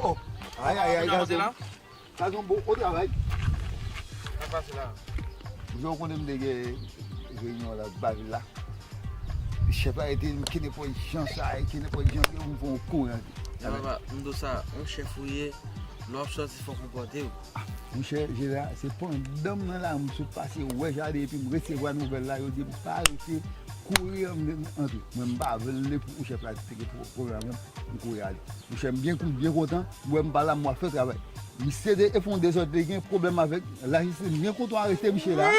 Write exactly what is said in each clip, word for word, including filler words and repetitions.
Oh, ay, ay, ay, gason. Gason, bon, o travay. Sa pase la? Jan w konnen m te gen reyinyon la, ba vil la. Chèf la rete m kenenpòt jan sa, kenenpòt jan ke m fè yon kouri antre. Papa, m di w sa, yon chèf ou ye, lè w ap sòti fòk ou konpòte w. Ah, monchè, Jera, se pandan m nan la, m sot pase wè jaden epi m resevwa nouvèl la, yo di m pa rete, kouri antre. Mwen, m pa vle pou chèf la te gen pwoblèm avè m, m kouri ale. Monchè, m byen kou-, byen kontan. M wè m pa la, m wè fè travay. Misye te fè yon dezòd, te gen pwoblèm avèk lajistis. M byen kontan arete misye la.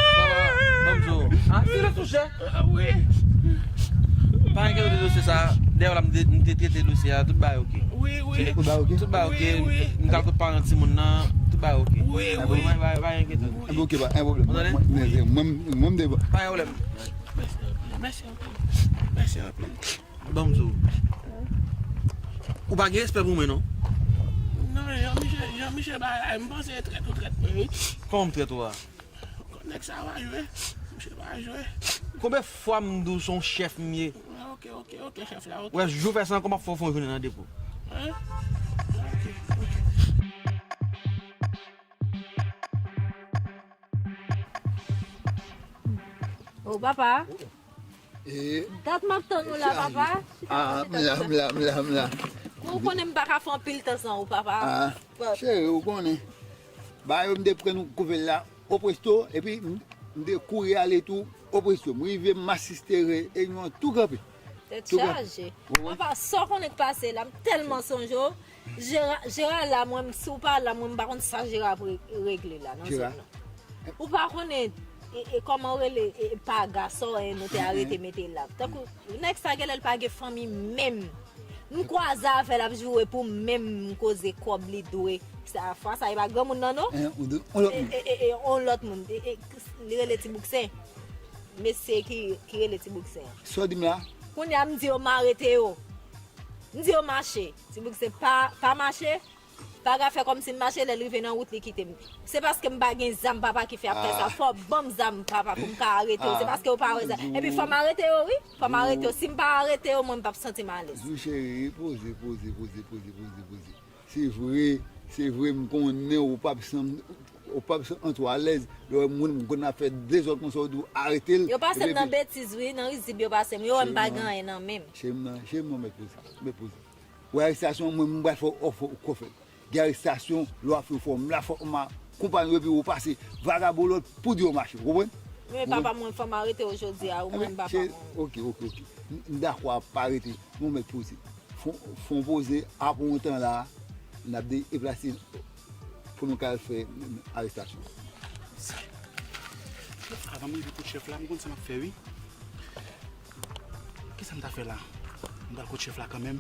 Papa, ban m di w. Ah, silans, monchè. Ah, wi. Pa enkyete w de dosye sa. Dèyè w la, m te, m te trete dosye a. Tout bagay oke. Wi, wi. Tout bagay oke? Tout bagay oke. Wi, wi. M t al kot paran timoun nan. Tout bagay oke. Wi, wi. Pa, pa, pa enkyete w. Enben, oke, pa, pa gen pwoblèm. Ou tande? Mwen, mwen, mwen, mwen, mwen, mwen, pa gen pwoblèm. Mèsi anpil. Mèsi anpil. Ban m di w. Ou pa gen respè pou mwen, non? Non, Jan Michel, Jan Michel, bagay, m panse trèt ou trèt mwen, wi. Kòman m trèt ou a? Nèg sa pa jwe. Misye pa jwe. Konbyen fwa m di w se yon chèf m ye? Ah, oke, oke, oke, chèf la, oke. Wè, jou fè san, kòman fò w fè yon jounen nan depo? Hein? Oke, oke. Oh, papa. Eh, dat m ap tann ou la, papa. Ah, m la, m la, m la, m la. Ou konnen m pa ka fè anpil tan san ou, papa. Ah, cheri, ou konnen. Ba yo m te pran nou kouvèl la, o presto, epi m, m te kouri ale tou, o presto. M rive, m asiste reyinyon an tou kanpe. Tèt chaje. Papa, sa w konnen k pase la, m tèlman sonje w. Jera, Jera la, mwen, si w pa la, mwen, m pa konn sa Jera ap re-, regle la, nan zòn nan. Ou pa konnen, e, e, kòman w rele, e, e, paga sa w, e, nou te arete mete la. Tankou, nèg sa genlè l pa gen fanmi menm. M kwaze avè l ap joure pou menm m koze kòb li dwe. Sa, fwa sa, e pa granmoun nan, non. E, e, e, e, on lòt moun. E, e, li rele Ti Bouksen. Mesye ki, ki rele Ti Bouksen an. Sa w di m la? Kounye a, m di yo m arete yo. M di yo mache. Ti Bouksen pa, pa mache. Paga fè kòmsi m mache, lè l rive nan wout li kite m. Se paske m pa gen zam, papa, ki fè ap fè sa. Fò w ban m zam, papa, pou m ka arete yo. Se paske w pa wè zam. Epi fò m arete yo, wi. Fò m arete yo. Si m pa arete yo, mwen, m p ap santi m alèz. Jou cheri, poze, poze, poze. Se vre, se vre, m konnen ou p ap santi, ou p ap santi w alèz. Lè w wè moun m konn ap fè dezòd konsa, ou di w arete l. Yo pase m nan betiz, wi, nan rizib yo pase m. Yo wè m pa gen anyen nan men m. Cheri m nan, cheri m nan, mèt poze, mèt poze. Wè arestasyon, mwen, m pral fè w, fè w, fè w fè l. Gen arestasyon, lè w ap fè w fè w, m la fòk m akonpanye w epi w pase vagabon lòt pou di yo mache, w konprann? Men papa mwen, fò m arete w jodi a, ou mwen papa mwen. Oke, oke, oke. M, m dakò ap arete, mwen mèt poze. Fò, fò w poze, apre yon tan la, n ap deplase pou nou ka al fè arestasyon. Avan m rive kot chèf la, m konn sa m ap fè, wi. Kisa m ta fè la? M pral kot chèf la kanmenm.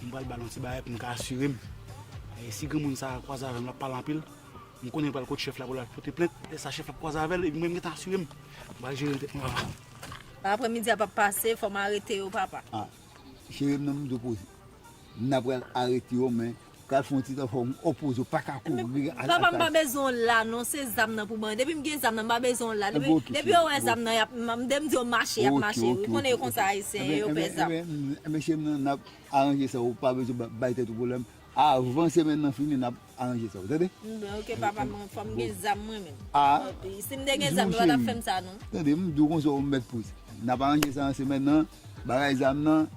M pral ba l yon ti bagay pou m ka asire m. E si granmoun sa a kwaze avè m, l ap pale anpil, m konnen l pral kot chèf la pou l al pote plent. Lè sa chèf la ap kwaze avè l, epi mwen m gentan asire m. M pral jere tèt mwen, papa. Aprèmidi a p ap pase, fò m arete yo, papa. Ah, cheri m nan, m di w poze. N a pral arete yo, men pral fè yon ti tan, fò m opoze w, pa ka kouri. Papa, m pa bezwen w la non, se zam nan pou ban. Depi m gen zam nan, m pa bezwen w la. Depi, depi yo wè zam nan, y ap, m, m, m di yo mache, y ap mache. Ou konnen yo konsa, Ayisyen yo pè zam. Enben, enben, enben, cheri m nan, n ap aranje sa, ou pa bezwen ba-, bay tèt ou pwoblèm. Avan semèn nan fini, n ap aranje sa, ou tande? M, ok, papa, mwen, fò m gen zam mwen menm. Ah, si m te gen zam, yo pa t ap fè m sa, non. Tande, m di w konsa, ou mèt poze. N ap aranje sa nan semèn nan, bagay zam nan,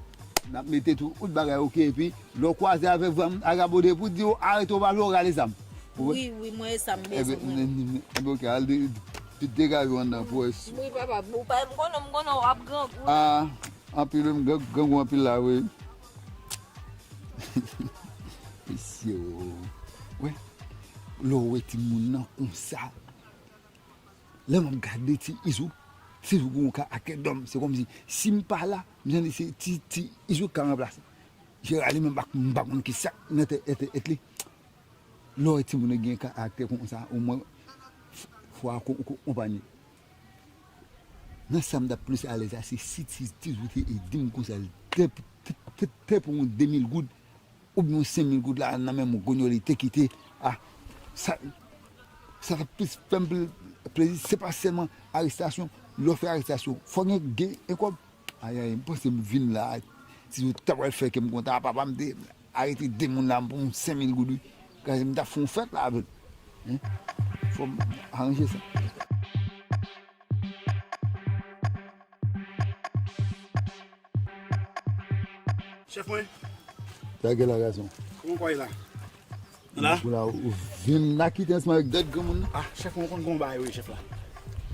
n ap mete tout bagay ok, epi lè w kwaze avèk zam ak abode pou di yo arete, ou pa vle, ou rale zam. Wi, wi, mwen e sa m bezwen, mwen. Ebyen, ok, al de, de, degaje w anndan pou wè si. Wi, papa, ou pa, m konnen, m konnen w ap grangou. Ah, anpil, wi, m gran, grangou anpil la, wi. Mesye, o. Wè, lè w wè timoun nan konsa, lè m ap gade ti Izou, ti Izou gen yon karaktè dòm, se kòmsi, si m pa la, m santi se ti, ti Izou k ka ranplase. Jera li menm, m pa, m pa konn kisa nan tèt, tèt, tèt li. Lè w wè timoun nan gen karaktè konsa, omwen, f-, fò a ko-, ko-, konpanye. Nan sa m t ap plis alèz la, se si ti, ti Izou te ede m konsa, li te, te, te, te pran yon de mil goud, oubyen yon senk mil goud la nan men m, kounye a li te kite. Ah, sa, sa t ap plis fè m pl-, plezi, se pa sèlman arestasyon, lè w fè arestasyon, fò gen, gen, gen kòb. Ayayay, m panse m vin la, ti Izou ta pral fè kè m kontan, papa m te arete de moun la pou yon senk mil goud, wi. Kraze m t ap fè yon fèt la avè l. Hein? Fò m aranje sa. Chèf mwen. Sa gen la, gason? Kòman w ye la? Nan la? Ou la, ou vin la kite ansanm avèk dòt granmoun nan? Ah, chèf mwen, ou konn gon bagay, wi, chèf la.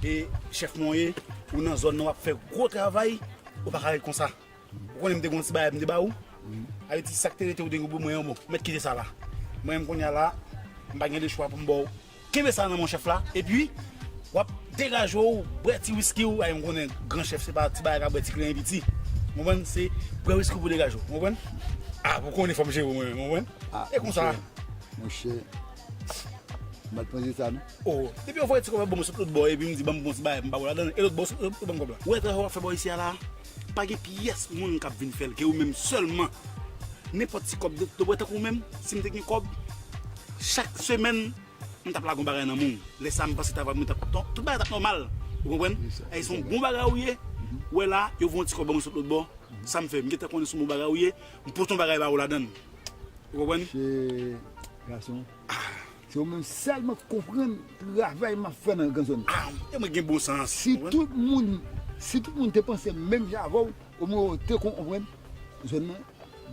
E chèf mwen, ou ye, ou nan zòn nan, w ap fè gwo travay, ou pa ka ret konsa. Ou konnen m te gon ti bagay m te ba ou? Ayiti, sa k te rete ou te gen pou mwen an, bon, mèt kite sa la. Mwen menm kounye a la, m pa gen lechwa pou m ba w. Kenbe sa nan men w, chèf la, epi w ap degaje w, bwè ti wiski w, ay, m konnen gran chèf se pa ti bagay ka bwè ti kleren piti. Ou konprann? Se bwè wiski w pou degaje w, ou konprann? Ah, ou konnen fò m jere w mwen menm, ou konprann? Ah, e konsa. Monchè, monchè, m pa t panse sa, non. Oh, depi yon fwa ti kòb ap ban m sot lòt bò, epi m di ban m bon ti bagay, m pa wè ladan l, e lòt bò, sot lòt bò, ban m kòb la. Ou wè travay w ap fè bò isi a la, pa gen pyès moun k ap vin fè l, ke ou menm sèlman. Nenpòt ti kòb, de, de, tankou ou menm, si m te gen kòb, chak semèn, m t ap lage yon bagay nan men w. Lè sa a, m panse travay mwen t ap, tout bagay t ap nòmal. Ou konprann? Wi, sa, e se yon bon bagay ou ye. Ou wè la, yo voye yon ti kòb ban mwen sot lòt bò. Sa m fè, m gentan konnen se yon bon bagay ou ye. M pote yon bagay ba ou ladan l. Ou konprann? Monchè, gason. Ah. Se ou menm sèlman k konprann travay m ap fè nan gran zòn nan. Ah, e mwen gen bon sans. Si tout moun, si tout moun te panse menm jan avè w, omwen w te konprann zòn nan,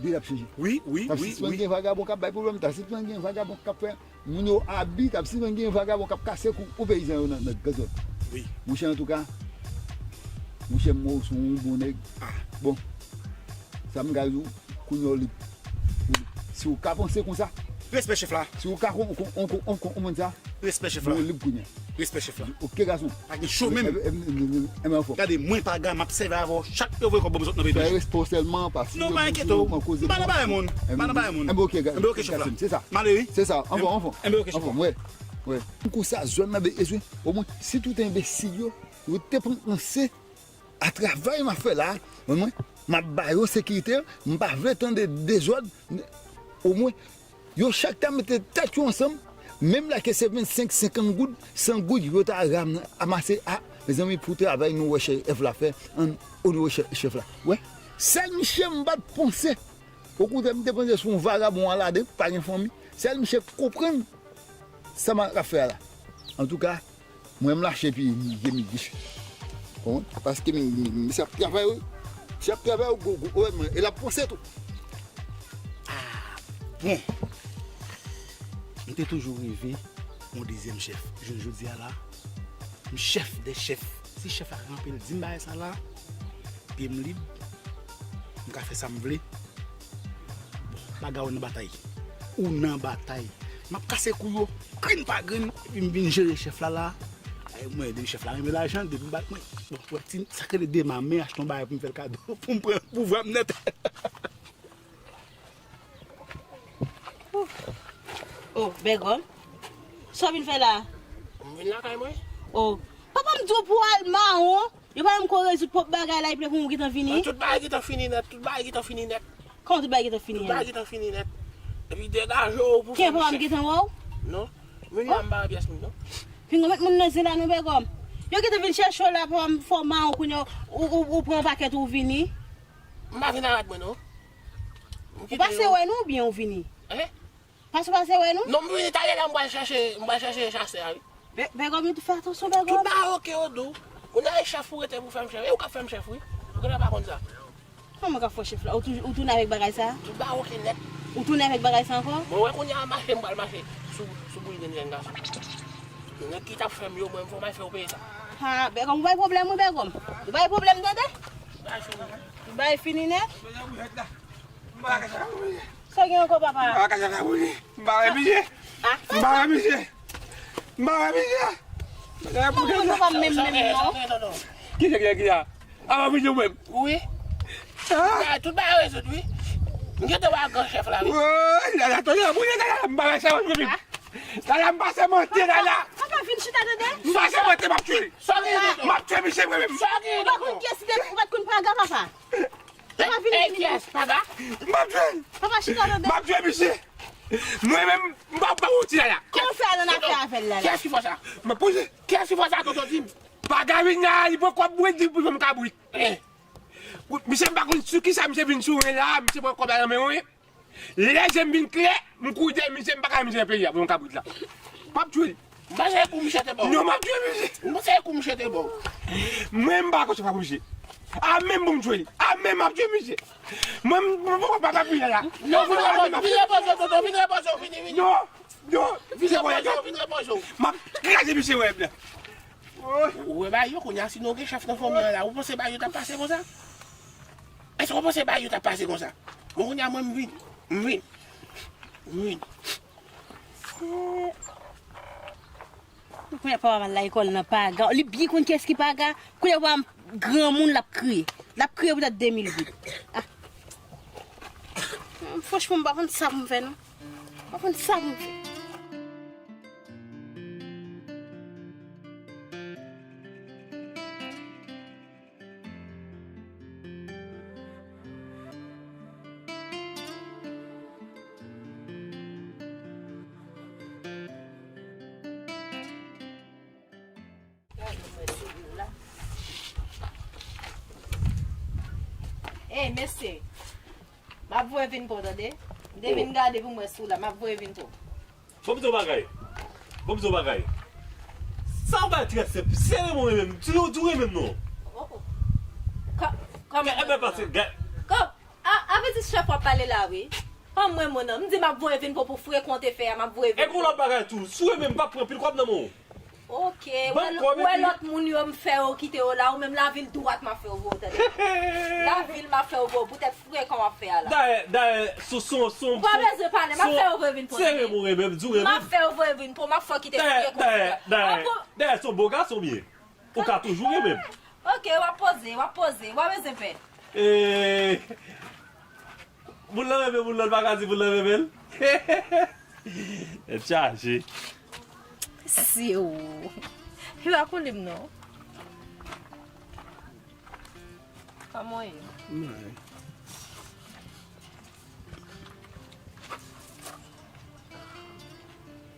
de l ap chanje. Wi, wi, wi, wi. T ap sispann gen vagabon k ap bay pwoblèm, t ap sispann gen vagabon k ap fè moun yo abi, t ap sispann gen vagabon k ap kase kou ou peyizan yo nan, nan gran zòn. Wi. Monchè, antouka, monchè, m wè w se yon bon nèg. Ah. Bon, sa m ka di w, kounye a w lib. Ou lib. Si w ka panse konsa. Respè chèf la. Si w ka kon, kon, kon, kon, kon, konprann sa. Respè chèf la. Bon, ou lib kounye a. Respè chèf la. Ok, gason. Pa gen cho menm. Enben, enben, enben, enben, anfòm. Gade, mwen pa ga, m ap sèvi avè w. Chak yo voye kòb ban m sot nan peyi. Fè respè w sèlman, pa fouye bouch ou, pa koze moun. Non, pa enkyete w. M pa nan bagay moun. M pa nan bagay moun. Enben, ok, ga-, enben, ok, chèf la. Gason, se sa. M ale, wi. Se sa. Anfòm, anfez, anfez. Enben, ok, chèf la. Anfòm, wè. Wè. Konsa, zòn nan bezwen, omwen, si tout enbesil yo, yo te pran lanse, a travay m ap fè la, mwen, mwen, m ap ba yo sekirite, m pa vle tande dezòd, omwen, yo chak ta mete tèt yo ansanm, menm la ke se vennsenk, senkant goud, san goud, yo ta ram-, ranmase a, mezanmi, pou travay nou wè chèf la fè, ann onore chèf, chèf la. Wè, sèl misye m pa t panse, okontrè, m te panse se yon vagabon alade, pa gen fanmi, sèl misye konprann sa m ap fè a la. Antouka, mwen, m lache epi m gen mi dich. Konprann? Paske mi, mi, mi, misye ap travay, wi. Misye ap travay, wi, gwo, gwo, wi, mwen, e l ap panse tou. Ah, bon. M te toujou reve yon dezyèm chèf. Jounen jodi a la, m chèf dè chèf. Si chèf la ranpe l di m bagay sa la, pye m lib, m ka fè sa m vle. Bon, bagay ou nan batay. Ou nan batay. M ap kase kou yo, grenn pa grenn, epi m vin jere chèf la la. Ay, mwen, depi chèf la renmen lajan, depi m bat mwen. Bon, wè, ti, sa k rele dema, men achte yon bagay pou m fè l kado, pou m pran pouvwa m nèt. Oh, Bègòm. Sa w vin fè la? M vin lakay mwen. Oh, papa m di w pou w al mawon. Yo pa menm ko rezoud pwòp bagay la, epi pou w gentan vini? Tout bagay gentan fini nèt, tout bagay gentan fini nèt. Kòman tout bagay gentan fini nèt? Tout bagay gentan fini nèt. Epi degaje w pou fè m chèf. Kè papa m gentan wè w? Non. Vin la m pa wè pyès moun, non. Pinga met moun nan zen la non, Bègòm. Yo gentan vin chèche w la, papa m fè w mawon kounye a, ou, ou, ou pran pakèt ou vini. M pa vin avèk mwen, non. Ou pase wè nou oubyen ou vini? Hein? Pase, pase wè nou. Non, m vini talè la, m pral chèche, m pral chèche chasè a, wi. Bè-, Bègòm, ou fè atansyon, Bègòm. Tout bagay oke, Odou. Kounye a e chèf ou rete pou fè m chèf. E ou k ap fè m chèf, wi. Ou genlè pa konn sa. Kòman w ka fè chèf la? Ou tou-, ou tounen avèk bagay sa? Tout bagay oke nèt. Ou tounen avèk bagay sa ankò? Mwen wè kounye a mache, m pral mache sou, sou bouyi grenn jèn gason. Nèg ki t ap fè m yo, mwen, m fè w mache fè yo peye sa. Ha, Bègòm, ou bay pwoblèm, wi, Bègòm. Ou bay pwoblèm, tande? Bay fini. Ou bay fini nèt. Sa gen ankò, papa? M pa ka chèf la pou li. M pa wè misye. Ah, m pa wè misye. M pa wè misye. Mwen, mwen, nou pa menm, menm, non. Ki se ki a? A, pa misye mwen. Wi. Ah. Tout bagay rezoud, wi. M gentan wè gran chèf la, wi. Woy, la, la, tande, mwen, la, la, m pa wè sa, mwen, mwen. La, la, m pa sèmante, la, la. Papa, vin chita, tande. M pa sèmante, m ap tchwe l. M ap tchwe misye, mwen menm. Ou pa konn kiyès ki te, ou pa t konn paga, papa. Papa, vin, vin, vin. Paga? M ap tchwe l. Papa, chita, tande. M ap tchwe misye. Mwen menm, m pa, pa wouti la, la. Kòman w fè al ann afè avè l la, la? Kiyès ki fè sa? M ap poze. Kiyès ki fè sa, tonton, di m? Paga vin la, li pran kòb mwen, di pou m kabrit. Eh. Misye m pa konn sou kisa misye vin sou mwen la, misye pran kòb la nan men mwen. Lè je m vin klè, m kouri dèyè misye, m pa ka menm jere peyi a pou yon kabrit la. M ap tchwe l. M panse kou misye te ba w. Non, m ap tchwe misye. M panse kou misye te ba w. Mwen, m pa konn se pa misye. A menm pou m tchwe l. A menm m ap tchwe misye. Mwen, m, m poko pa, pa priye la. Non, vin repoze w, vin repoze w, tonton, vin repoze w, vini, vini. Non, non. Vin repoze w, vin repoze w. M ap kraze misye wè m la. Ou wè bagay yo kounye a, si nou gen chèf nan fanmi an la, ou panse bagay yo t ap pase konsa? Èske w panse bagay yo t ap pase konsa? Bon, kounye a mwen, m vin. M vin. M vin. Kounye a papa m al lekòl nan paga. Li byen konn kiyès ki paga. Kounye a papa m granmoun, l ap kriye. L ap kriye poutèt de mil goud. Ah. Franchman, m pa konn sa pou m fè, non. M pa konn sa pou m fè. Ey, mesye. M ap voye vin pou w, tande? M te vin gade pou m wè si w la. M ap voye vin pou w. Bon, m di w bagay. Bon, m di w bagay. Sa w bay trè senp. Sere mwen menm. Di w, di w renmen m non. Oh, oh. Ka-, kòman? Gade, pase, gade. Kòm, a, a vle di chèf w ap pale la, wi. Kòm mwen, mwen, non. M di m ap voye vin pou, pou fre kont w te fè a, m ap voye vin. Epi yon lòt bagay tou. Si w renmen m, m p ap pran pil kòb nan men w. Ok, wè lòt moun yo m fè yo kite yo la, ou menm lavil dwat m ap fè yo voye w, tande? Lavil m ap fè yo voye w, poutèt frekan w ap fè a la. Dayè, dayè, sou, sou, sou, ou pa bezwen pale, m ap fè yo voye vin pou mwen. Se renmen w renmen m, di w renmen m. M ap fè yo voye vin pou, m ap fè w kite frekan w ap fè a. Dayè, dayè, se yon bon gason m ye. Ou ka toujou renmen m. Ok, w ap poze, w ap poze, w pa bezwen pè. E, moun lan renmen moun lan, l pa ka di moun lan renmen l. Tèt chaje. Si ou. Li pa konnen m non. Kòman w ye? Mwen.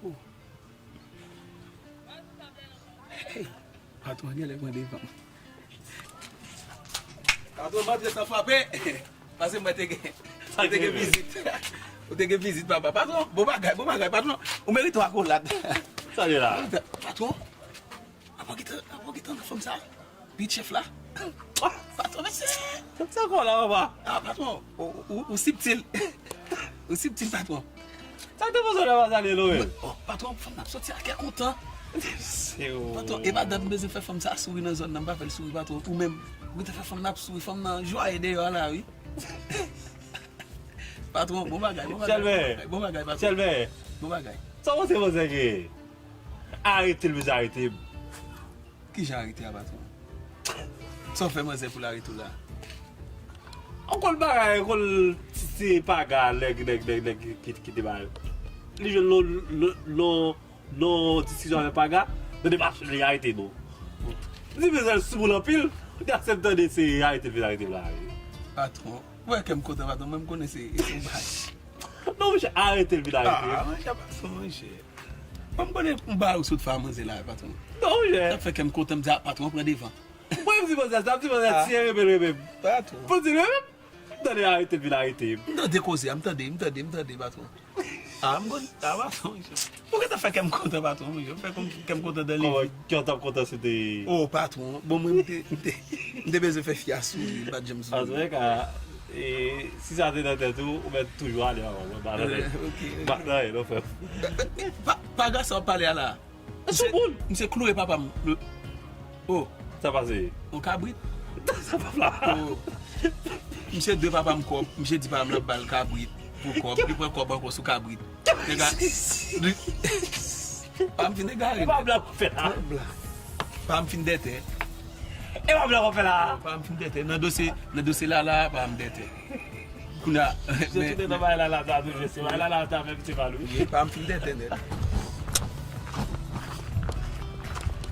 Oh. Hey, patwon genlè pran devan m. Patwon, m antre san frape. Paske mwen te gen, mwen te gen vizit. Ou te gen vizit, papa. Patwon, bon bagay, bon bagay, patwon. Ou merite yon akolad. Sa li la? Patwon, apa w gentan, apa w gentan nan fòm sa? Beat chèf la. Patwon, mesye. Sa kò la, papa? Ah, patwon, ou, ou, ou sibtil. Ou sibtil, patwon. Sa te poze la, pa salye nou, wi. Oh, patwon, fanm nan ap soti a kè kontan. Se ou. Patwon, e madanm bezwen fè fanm sa souri nan zòn nan, m pa fè l souri, patwon. Ou menm, ou te fè fanm nan ap souri, fanm nan jwaye deyò a la, wi. Patwon, bon bagay, bon bagay, bon bagay, bon bagay, patwon. Chèlbè. Bon bagay. Sa w panse manzè gen? Arete l, bezwen arete m. Kijan arete a, patwon? Sa w fè manzè pou l arete w la? Ou konn bagay, ou konn ti, ti paga, nèg, nèg, nèg, nèg ki, ki te bay. Li jwenn non, non, non, non diskisyon avèk paga, nan demach li arete nou. Li bezwen sou moun anpil, li aksepte tande se arete l vin arete m la. Patwon, ou wè kè m kontan, patwon, mwen m konnen se, se yon bagay. Non, monchè, arete l vin arete m. Ah, monchè, patwon, monchè. Mwen m konnen yon bagay ou sot fè a manzè la, patwon. Non, monchè. Sa fè kè m kontan, m di, ah, patwon pran devan. Mwen m di manzè sa, m di manzè si e renmen l renmen m. Patwon. Pou di l renmen m, m tande arete l vin arete m. M tande koze a, m tande, m tande, m tande, patwon. Ah, m konn, ah, patwon, monchè. Ou gentan fè kè m kontan, patwon, monchè. Ou fè kè m kontan dan leve. Kòman kè w t ap kontan si w te... Oh, patwon. Bon, mwen, m te, m te, m te bezwen fè fi a souri, m pa t janm souri. Antouka, e, si sa te nan tèt ou, ou mèt toujou ale ankò, mwen pa nan tèt. Ok, ok. M pa nan anyen, non, frè m. Pa, pa, pa gason ap pale a la. Sou boul. Misye kloure papa m. Oh. Sa pase? Yon kabrit. Sa pa fla. Oh. Misye dwe papa m kòb. Misye di papa m l ap ba l kabrit pou kòb. Li pran kòb ankò sou kabrit. Nèg la, li, papa m fin egare. E pa blag w fè la. Papa m fin dètè. E pa blag w fè la. Papa m fin dètè. Nan dosye, nan dosye Lala, papa m dètè. Kounye a, se men, tout etan bagay Lala ta toujou, se bagay Lala ta fè piti pa l, wi. Wi, pa m fin tenten nèt.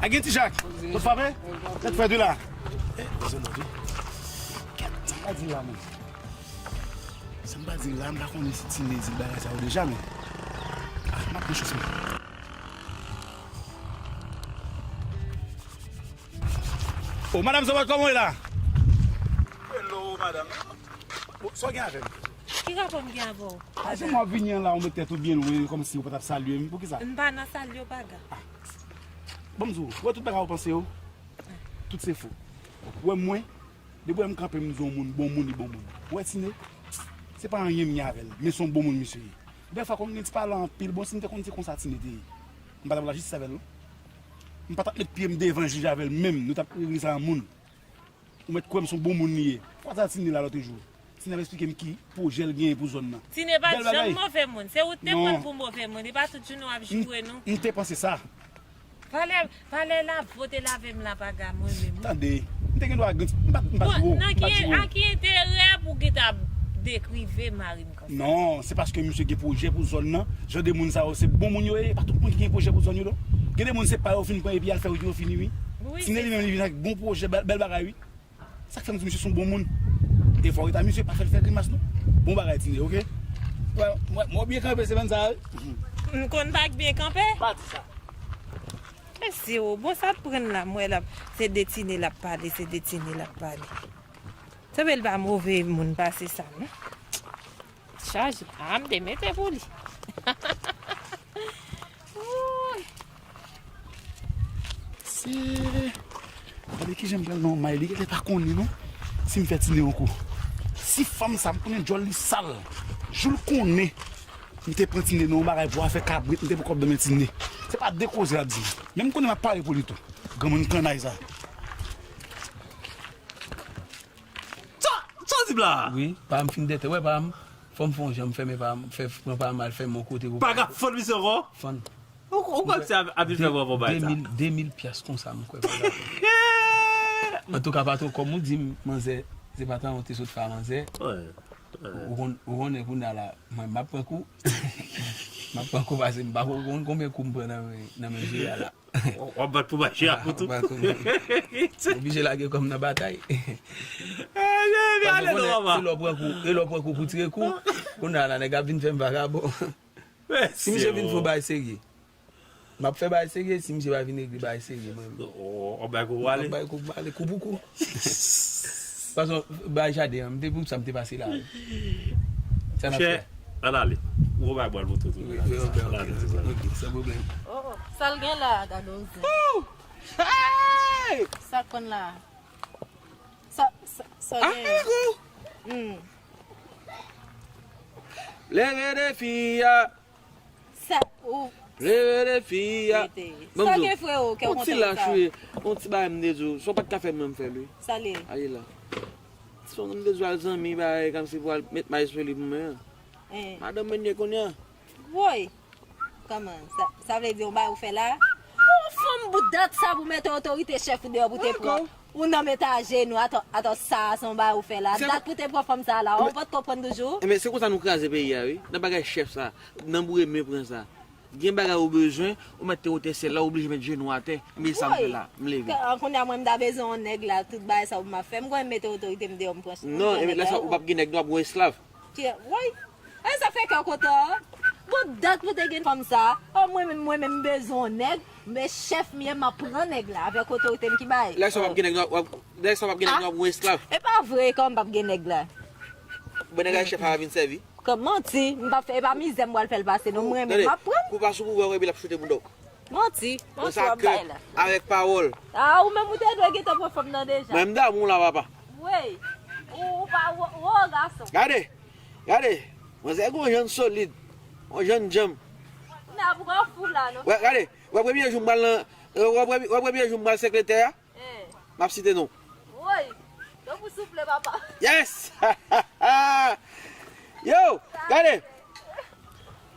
A gen ti Jak, kot frape? Tèt frè de la. Eh, dezole, wi. Kèt, sa m pa di la, men. Sa m pa di la, m pa konnen si Tine di bagay sa yo deja, men. Ah, m ap pran chans mwen. Oh, madam Zobòt, kòman w ye la? Hello, madam. Bon, sa w gen avè m? Ki rapò m gen avè w? A, se mwen ap vini an la, ou met tèt ou byen lwen, kòmsi ou pa t ap salye m. Poukisa? M pa nan salye w, paga. Ah. Bon, m di w, ou wè tout bagay ou panse yo? Tout se fo. Ou wè mwen, depi w wè m kanpe, m di yon moun, bon moun, li bon moun. Ou wè Tine? Se pa anyen m gen avè l, men se yon bon moun misye ye. Dèfwa, konn gen ti pale anpil, bon, si m te konn se konsa Tine te ye, m pa t ap la jistis avè l, non. M pa t ap met pye m devan jij avè l menm, nou t ap regle sa an moun. Ou mèt kwè m se yon bon moun li ye. Fwa sa Tine la lòt jou. Tine ap eksplike m ki pwojè l genyen pou zòn nan. Tine pa janm move moun. Se ou te pran l pou move moun. E pa tout jounen w ap joure nou. M te panse sa. Valè, valè lave w te lave m la paga mwen menm. Tande, m te gen dwa gen, m pa, m pa joure w. Bon, nan ki, a ki enterè pou w gentan ap dekrive mari m konsa? Non, se paske misye gen pwojè pou zòn nan. Jan de moun sa yo, se bon moun yo ye. Pa tout moun ki gen pwojè pou zòn yo, non. Gen de moun se pa yo fin pran epi y al fè wout yo fini, wi. Wi, Tine li menm, li vin ak bon pwojè, bèl, bèl bagay, wi. Sa k fè m di misye se yon bon moun. Defwa w ret a misye, pa fè l fè grimas, non. Bon bagay, Tine, oke? Mwen, mwen, mwen byen kanpe semèn sa a, wi. M konn pa k byen kanpe? Pa di sa. Mesye, o, bon, sa t pran l la, m wè l ap, se de Tine l ap pale, se de Tine l ap pale. Sanble l pa move moun pase sa, non. Chaje, a, m te mete pou li. Wouy. Se, gade kijan m pral nan yon may, li genlè pa konnen non, si m fè Tine yon kou. Si fanm sa, m konnen djòl li sal. Jou l konnen m te pran Tine nan yon bagay pou afè kabrit, m te pran kòb nan men Tine. Se pa de koze l ap di m. Men m konnen m ap pare pou li tou. Granmoun kannay sa. Sa, sa w di m la? Wi, pa m fin dètè. Wè, pa m, fò m fè yon jan m fèmen pa m, fè, pran pa m al fèmen yon kote pou... Pa ka fann misye ankò? Fann. Ou, ou kwè misye ap, ap vin fè gwo bon bagay sa? De mil, de mil pyas konsa, m kwè pa ka fann. Antouka, patwon, kòm ou di m, manzè, se pa tan ou te sot fè a manzè. Wi, wi. Ou konn, ou konnen kounye a la, mwen, m ap pran kou. M ap pran kou pase m pa konn konbyen kou m pran nan men, nan men jere a la. W ap bat pou bay chè a pou tou. Oblije lage kò m nan batay. E lè w pran kou, e lè w pran kou pou tire kou. Kounye a la, nèg ap vin fè m vagabon. Si misye vin fè yon bagay serye, m ap fè bagay serye. Si misye pa vin regle bagay serye, mwen, w ap bay kou pou ale. M ap bay kou pou ale, kou pou kou. Fason, bay jaden an, m te pou sa m te pase la. Sa n ap fè? Monchè, ann ale. Ou bay bwal pou tout. Wi, wi, ok, ok, ok, san pwoblèm. Oh, oh. Sa l gen la, gade w zen. Hey! Sa k pran la? Sa, sa, sa gen? Hmm. Leve defi a. Sa, ou... Leve defi a. Sa gen, freo, kè w kontan sa. Yon ti lach, wi. Yon ti bagay m te di w. Sa w pa t ka fè, mwen m fè l, wi. Sa l ye? Ayi la. Ti son m te di w al zanmi, bagay, kòmsi pou al met may sou li pou mwen an. Madanm mwen ye kounye a. Woy! Kòman? Sa, sa vle di yon bagay ou fè la? Yon fanm bout dat sa pou mete otorite chèf ou deyò pou te pran. Ou nan mete ajenou, atò, atò sa a se yon bagay ou fè la. Dat pou te pran fanm sa a la, ou pa t konprann toujou? Enben, se konsa nou kraze peyi a, wi. Nan bagay chèf sa, nan boure men pran sa. Gen bagay ou bezwen, ou mèt te wotè syèl la, ou oblije met jenou atè. Enben, sa m fè la, m leve. Kounye a mwen, m ta bezwen yon nèg la, tout bagay sa pou m ap fè. M konn mete otorite m deyò, m pran, m pran nèg la. Non, enben, lè sa, ou p ap gen nèg, non, w ap yon esklav. Woy! E sa fè kè w kontan an? Bon, dat pou te gen fanm sa. O, mwen menm, mwen menm, m bezwen yon nèg. Men chèf m ye, m ap pran nèg la avèk otorite m ki bay. Lè sa w ap gen nèg, w ap, lè sa w ap gen nèg, w ap yon esklav. E pa vre, kòman m p ap gen nèg la? Bon, nèg la, chèf la vin sèvi. Kòm manti, m p ap fè, e pa mizè m pral fè l pase, non, m renmen, m ap pran. Kou pa sou pouvwa, w epi l ap choute boudòk. Manti, manti w ap bay la. Avèk pawòl. A, ou menm ou te dwe gentan pran fanm nan deja. Mwen, m damou la, papa. Wi. Ou, ou pa, ou, ou gason. Gade, gade. Manzè gon jèn solid. Yon jèn djanm. N ap pran fou la, non. Wè, gade. Wè premye jou m pral nan, wè, wè premye, wè premye jou m pral sekretè a. M ap site non. Woy! Donk ou souple, papa. Yes! Yo! Gade!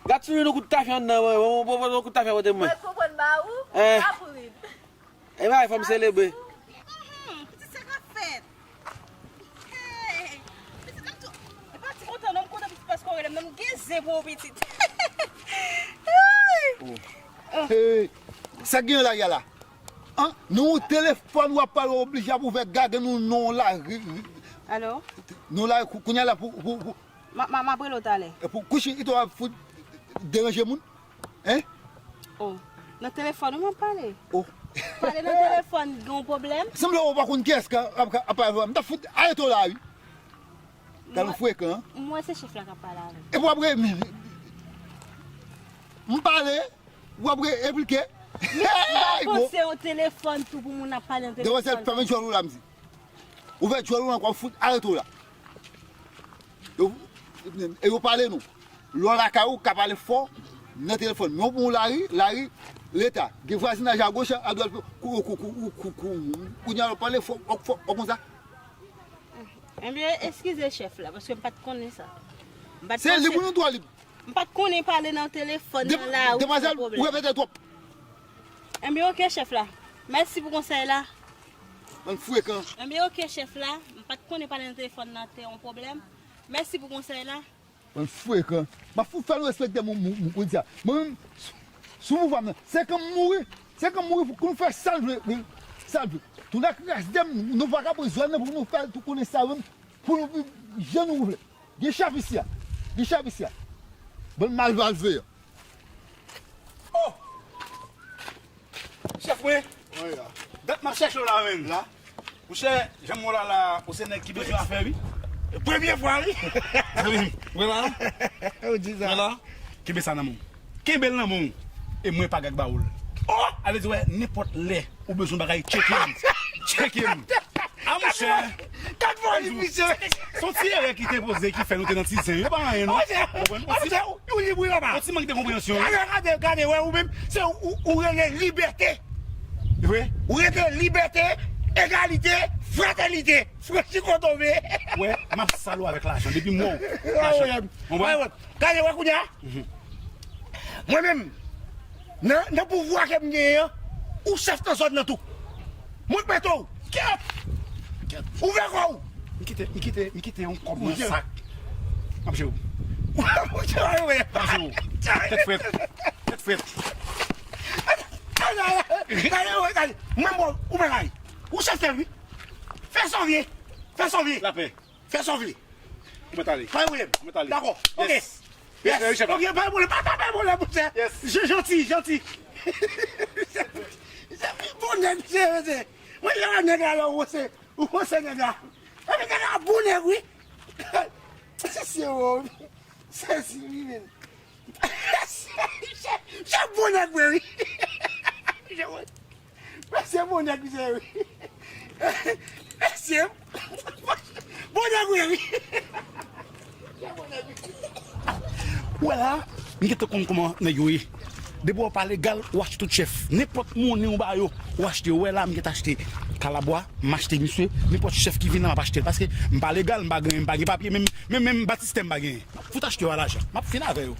Gad sou youn kout tafya anndan, mwen. Mwen, mwen, mwen, kout tafya pote mwen. Mwen konprann ba ou. Eh. Ap ri. E bagay fò m selebre. Mhm, pitit sa k ap fèt. Hey! Pitit la m tou. E pa ti kontan non, m kontan pitit paske w rele m non, m gen zen pou ou pitit. Hey! Hey! Sa k gen la, ya la? An, nan yon telefòn w ap pale, w oblije ap ouvè gagann ou nan yon lari. Alo? Nan yon lari, kou-, kounye a la pou, pou, pou. Ma, ma, m ap rele w talè. E pou kouchi, ito ap fout deranje moun? Hein? Oh. Nan telefòn wi m ap pale. Oh. Pale nan telefòn, gen yon pwoblèm? Sanble w pa konn kiyès k ap, ap, ap pale avè w. M t ap fout arete w la, wi. Gad yon frekan, hein? M wè se chèf la k ap pale avè m. E pou apre, m, m pale, ou ap replike. Men m pa panse yon telefòn tou pou moun ap pale nan telefòn. Demwazèl, fèmen djòl ou la, m di. Ouvè djòl ou la, w ap fout arete w la. Yo, e yo pale nou. Lè w lakay ou, ka pale fò nan telefòn. Men w pou yon lari, lari, leta. Gen vwazinaj agoch, adwat, kou, kou, kou, kou, kou, kou. Kounye a, w pale fò, fò, fò konsa. Ebyen, eskize chèf la, paske m pa t konnen sa. M pa t Se panse lib ou non, dwa lib. M pa t konnen pale nan telefòn nan lari, se yon pwoblèm. Demwazèl, ou repete twòp. Ebyen, oke, chèf la. Mèsi pou konsèy la. Bann frekan. Ebyen, oke, chèf la. M pa t konnen pale nan telefòn nan te yon pwoblèm. Mèsi pou konsèy la. Bann frekan. M ap fout fè nou respekte moun, moun, moun, moun sa. Mwen menm, sou, sou pouvwa m nan, se kan m mouri, se kan m mouri pou nou fè sa l vle, wi, sa l vle. Tou n ak rès de m, nou pa ka pran zòn nan pou nou fè tou konnen sa menm, pou nou viv jan nou vle. Gen chèf isi a. Gen chèf isi a. Bann malveyan. Oh! Chèf mwen. Wi, la. Dat m ap chèche w la, menm. La? Monchè, jan m wè w la la, ou se nèg ki bezwen afè, wi. Premye fwa, wi. Wi, wè la. Ou di sa. Wè la. Kenbe sa nan men w. Kenbe l nan men w. E mwen pa gag ba ou l. Oh! Ale di, wè, nenpòt lè ou bezwen bagay, tcheke m. Tcheke m. A, monchè. Kat fwa li, misye. Se yon ti erè ki te poze, ki fè nou te nan ti zen. Yo pa anyen, non. Monchè, monchè, ou, ou li bri anba. Yon ti mank de konpreyansyon, wi. Gade, gade, gade, wè, ou menm, se ou, ou, ou rele libète. Vre? Ou rele libète, egalite, fratènite. Franchi kote w ye. Wè, m ap sal ou avèk lajan. Depi m wè w, lajan. Konprann? Gade, wè kounye a. Mwen menm, nan, nan pouvwa ke m genyen an, ou chèf nan zòn nan tou. Mwen k mete w. Kèt! Kèt! Ouvè kò w! M kite, m kite, m kite yon kòb nan sak. M ap jere w. M ap jere w. Tèt frèt. Tèt frèt. Gade, gade, gade. Mwen bon, ou bagay. Ou chèf tèl, wi. Fè sa w vle. Fè sa w vle. Lapè. Fè sa w vle. Ou mèt ale. Pa gen pwoblèm. Ou mèt ale. Dakò. Ok. Yes. Yes. Yes, chèf la. Ok, pa gen pwoblèm. Pa, pa, pa gen pwoblèm, monchè. Yes. Je, janti, janti. Se bon nèg, se, se. Mwen, lè nèg la, lè ou se, ou se nèg la. Epi nèg la bon nèg, wi. Se, se, o, se, se, wi, men. Se, se bon nèg, wi. Mesye bon nèg misye ye wi. Mesye bon nèg wi. Ou wè la, m gentan konn kòman nèg yo ye. Depi w pa legal, ou achte tout chèf. Nenpòt monnen ou ba yo, ou achte yo. Ou wè la, m gentan achte kalabwa, m achte misye. Nenpòt chèf ki vin la, m ap achte l. Paske m pa legal, m pa gen, m pa gen papye, menm, menm, menm batistè m pa genyen. Fout achte yo a lajan. M ap fin avè yo.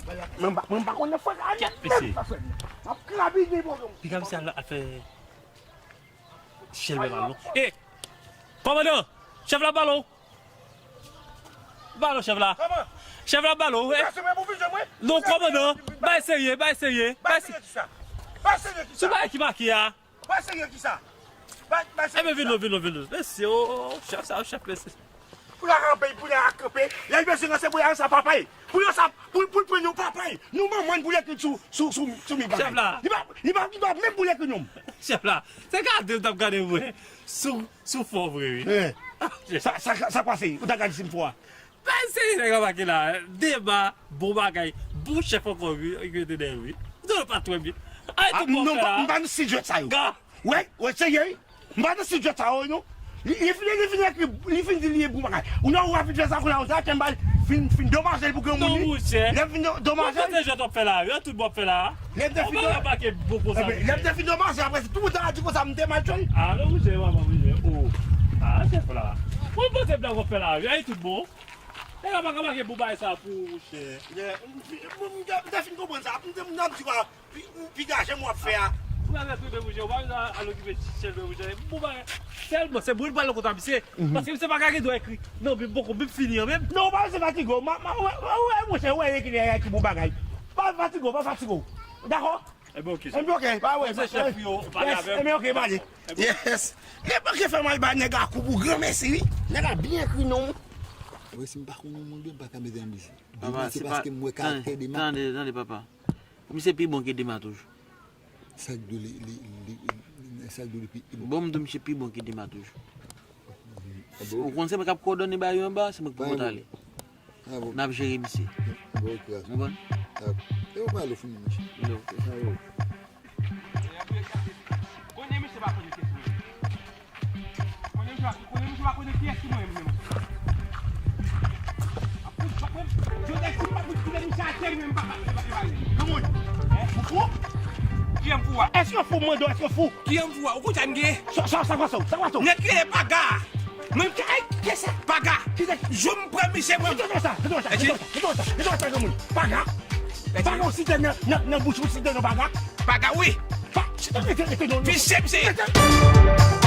Mwen pa, mwen pa konn nan fwa sa. Kèt, mesye. M ap krabize, bon. Piga misye al, al fè chèlbè bal non. E! Kòmandan! Chèf la bal ou! Bal ou, chèf la! Kòman? Chèf la bal ou, e! Ou ka sou mwen pou vin jwenn mwen? Non, kòmandan! Bay serye, bay serye! Bay serye kisa? Bay serye kisa? Sou bagay ki make a! Bay serye kisa? Bay, bay serye kisa? Ebyen, vin non, vin non, vin non. Mesye, o, o, chèf sa, o, chèf, mesye. Pou la kanpe, pou la kanpe. Lè l bezwen ranse pou la ranse a papay. Pou yo sa, pou, pou l pran yon papay. Nou manman pou l ekri sou, sou, sou, sou mi bagay. Chèf la. Li pa, li pa, li pa menm pou l ekri non. Chèf la. Se gade m t ap gade mwen. Sou, sou fò vre, wi. Eh. Sa, sa, sa k pase? Ou ta gade si m fò a. Bay serye nèg anbake la. Dema, bon bagay. Bon chèf ankò, wi. Ki rete dèyè, wi. Ou te pa twè byen. Ay, tout bon fè la. M pa nan stil jwèt sa yo. Ga. Wè, wè, serye, wi. M pa nan stil jwèt sa yo, non. Li, li fin, li fin ekri, li fin di li bon bagay. Ou nan ou a fin fè sa, kounye a, ou sa, kè m ba l fin, fin domaje l pou granmoun li. Non, monchè. Lè m fin do-, domaje l. Bon kote jwèt w ap fè la, wi, tout bon w ap fè la. Lè m te fin do-, anbake bon konsa, monchè. Lè m te fin domaje, apre, tout moun ta di konsa, m te mal jwenn. A, non, monchè, papa, monchè. O. A, chèf la. Bon, bon, se blag w ap fè la, wi, tout bon. Nèg la pa ka make bon bagay sa pou ou, monchè. Lè, m, m, m, m te fin konprann sa. M te, m t ap di w a, pi, pi gaje m w ap fè a. Ou pa fè prive, monchè, ou pa bezwen al okipe chèlbè, monchè. Bon bagay. Sèlman, se mwen pral konta misye. Paske misye pa ka gen dwa ekri. Non, bib poko, bib fini an menm. Non, ou pa bezwen fatige w. Ma, ma, wè, wè, wè, monchè, wè, ekri, ekri bon bagay. Pa fatige w, pa fatige w. Dakò? Ebyen, oke. Ebyen, oke, pa wè. Mwen se chèf yo, pale avè m. Ebyen, oke, pale. Yes. Nèg manke fè m al bay nèg la kou pou granmèsi, wi. Nèg la byen ekri non. Wi, si m pa konn yon moun byen, m pa ka mete anbisi. Papa, se pa, se paske m wè karaktè Dema. Tande, tande, tande, papa. Misye pi bon ke Dema toujou. Sa k di w li, li, li, li, sa k di w li pi, pi bon? Bon, m di w misye pi bon ke Dema toujou. Ou konn se mwen k ap kowòdone bagay yo anba, se mwen k pou pote ale. N ap jere misye. Konprann? Konnen misye pa konnen kiyès mwen ye. Konnen misye pa, konnen misye pa konnen kiyès ki mwen ye, mwen. Jodi a, si m pa konnen kiyès misye atè, mwen, m pa, pa, pa, pa, pa. Granmoun, ou fou? Kiyès m fou a? Èske w fou, m mande w, èske w fou? Kiyès m fou a? Ou konn sa m gen? Sa, sa, sa, sa, sa, sa, sa. Nèg ki rele Paga. Mwen, ay, kiyès sa? Paga. Kiyès sa? Jou m pran misye, mwen. Kiyès sa? Kiyès sa? Kiyès sa? Kiyès sa, granmoun? Paga. Paga, ou site nan, nan, nan bouch ou, site nan Paga. Paga, wi. Pa, rete, rete, non, non. Misye, misye. Rete.